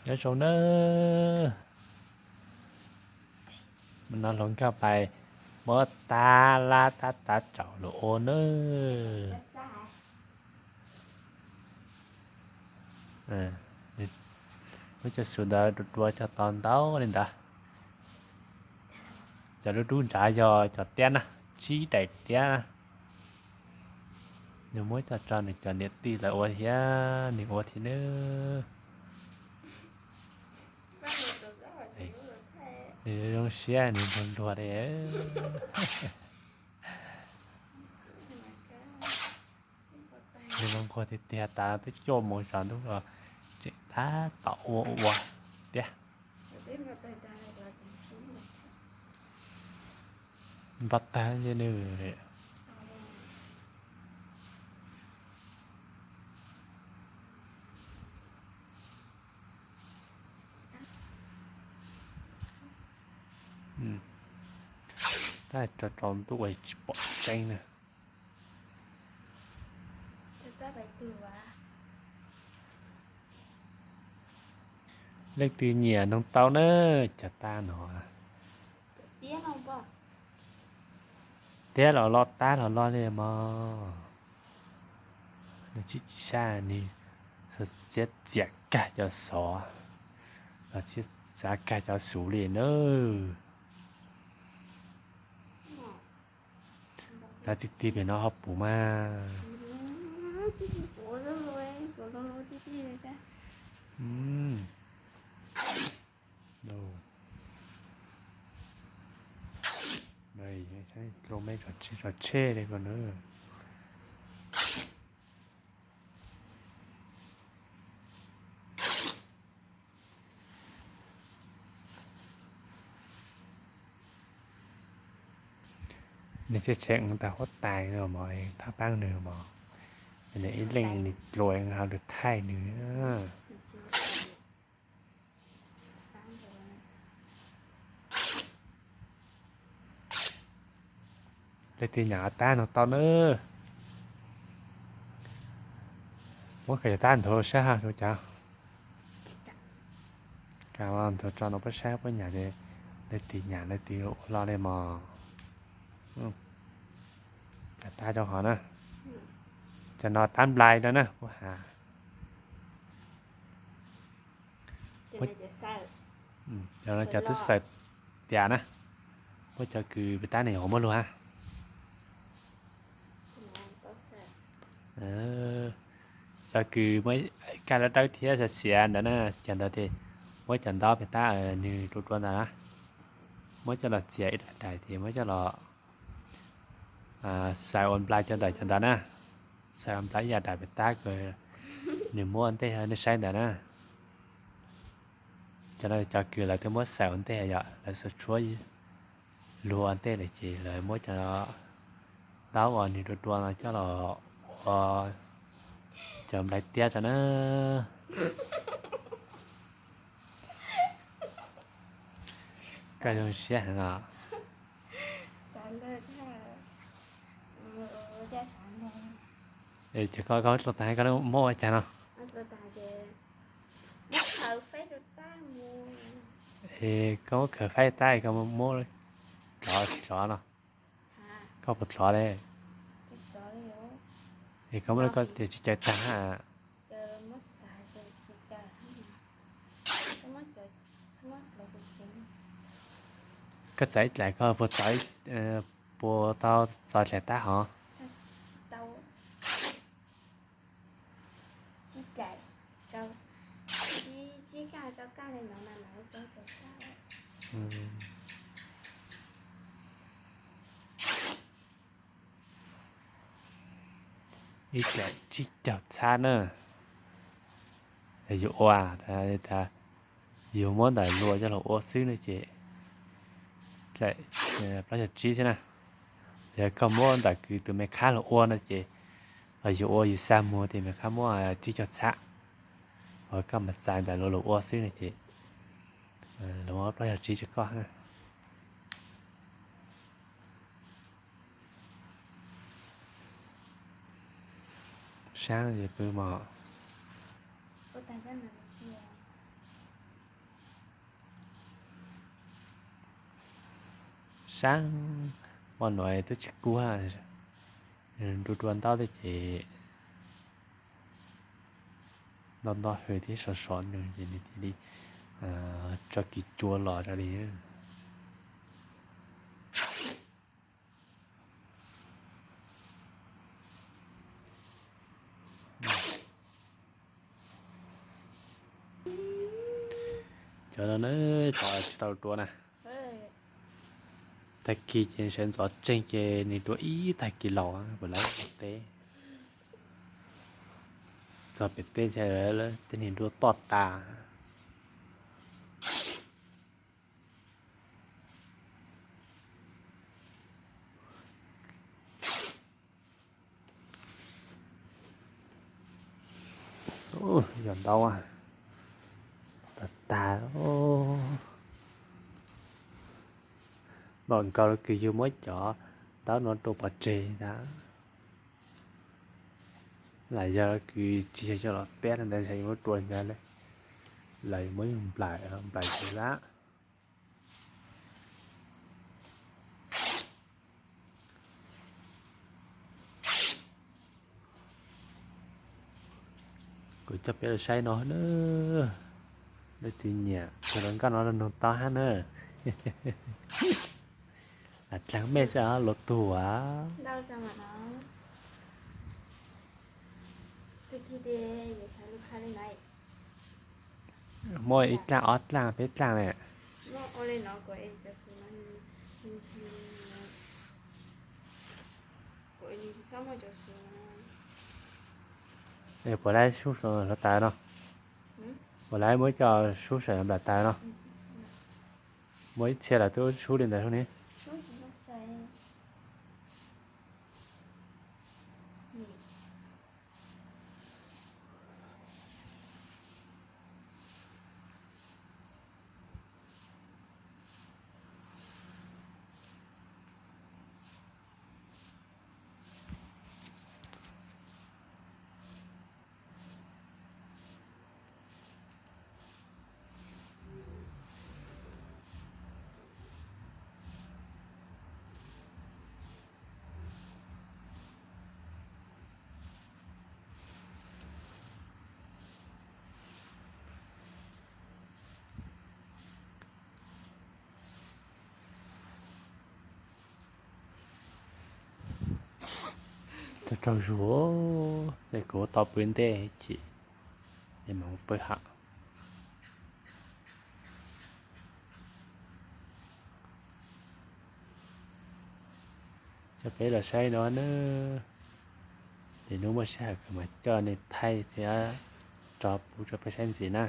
Nyob zoo nawb, no hluas nkauj pais muab tab lab tab tav tsaus lus ua nawb. Muab cov xus ntawd dua dua cog tau ntau li ntawd. Cov lub dub nrad yog cov tiab na, tsib daim tiab na. Nws muab coj tso nws cov niam tij lawv ua thiab nws ua thiab nawb. Nws zoo siab nws luag luag li. Nws los nquag tiag tiag tas twb cuaj moos tsaus ntuj los tseem tab tom ua ua tiab. Npau taws nws. Tab tsaus tsaus ntuj tsis pom tseeb na. Leej twg nyiam noog tau na, cov tab no. Tiab los loj tab los loj li mog. Nws tsis tsis sab nws txiav txiav kag cov xov, los txiav txiav kag cov xus li nawb. Txav ti ti pem no ho puv mas. Dlua me tso tshej li ko na. Nws tseem tseem ntawm huab tais no mog, thaj paab nws mog, nws ib leeg nws dlua ho lug thaij nws. Leej twg nyam tab no tau na. Muab koj cov tab nthuav rau saib ha, rau cov, ka nthuav tso no puab saib puab nyam, leej twg nyam leej twg ua lo li mog. Cov tab rau hov na, cov no tab nplai no na puab has. Cov no cov twb xaws tias na, muab cov kws pem tab ne ho muab luag hab. Cov kws muab kaj dawb dawb thiab xiav xiav ntawd na, cov ntawd tes muab cov ntaub pem tab nws rua rua ntawd na, muab coj los txiav ib daim daim tes muab coj los xaws ua nplai cov ntawm cov ntawd na, xaws ua nplai ib yam daim pem tab kws nws muab ua ntej nej saib ntawd na. Cov no cov kws lawv twb muab xaws ua ntej yom, lawv xuas tshuab luag ua ntej lawm ces lawv muab cov ntaub uas nws rua rua no coj los ua cov nplai tiab tso na. Koj zoo siab heev os. Ces koj, koj dlua tas koj muab ua cas no? Es koj muab khaws faib tab koj muab rov tsis rov no? Koj puas rov li? Es koj muab koj tias tsis caw tag na. Koj txav ib dlaim koj puas txav, puas tau txav dlaim tab hov? Ib dlaim tsib caug txhab na. Yus ua, yus muab ntawm luas coj los ua xwb no ces dlaim plaub caug tsib xwb na. Yog koj muab ntawm kws tus me khab los ua no ces yus ua yus xa muag tes me khab muab tsib caug txhab. Ho koj mas txais ntawm luas los ua xwb no ces luas muab plaub caug tsib rau koj. Saab pw mog. Tsaab, hmo no twb tsis kub, nrua dua ntaub thiab ces nto nto hws thiab sov sov nws ces nws thiaj li tso kiv cua los raws li. Cov no na, cov tsis tau dua na. Tag kis ces sawv ntxov tseeg ces nws dua ib tag kis laus puas lawv teb. Txog pem teb ntshai tej niag nruab toj tas. Yog ntaub tag tag. Npaum nkaus los kws yug muab cov ntaub no rua pov tseg ntag. Lam yog kws tsis yog coj los teb ntawd ntshai yuav muab rua ntawd lawm, lawv yuav muab yug nplaim nplaim tseg lawm. Kuv coj peb los saib no na. Leej twg nyiam koj los nkauj no los nug tau hab na. Lam dlaag mej xwb luag tug as. Muaj ib dlaaj ob dlaaj peb dlaaj ne. Es puas laib sub hluav taws no? Puas laib muab coj sub saum nplaim taws no? Muaj ib txhia lawm twb sub li ntawd sub ne. Tau tsaug zug, es kuv tau pw ntej chim, es mam pw hab. Coj peb los saib no na, es hnub muaj sij hawm kuv mam coj nej thaij thiab tso pub rau peb saib ntxiv na.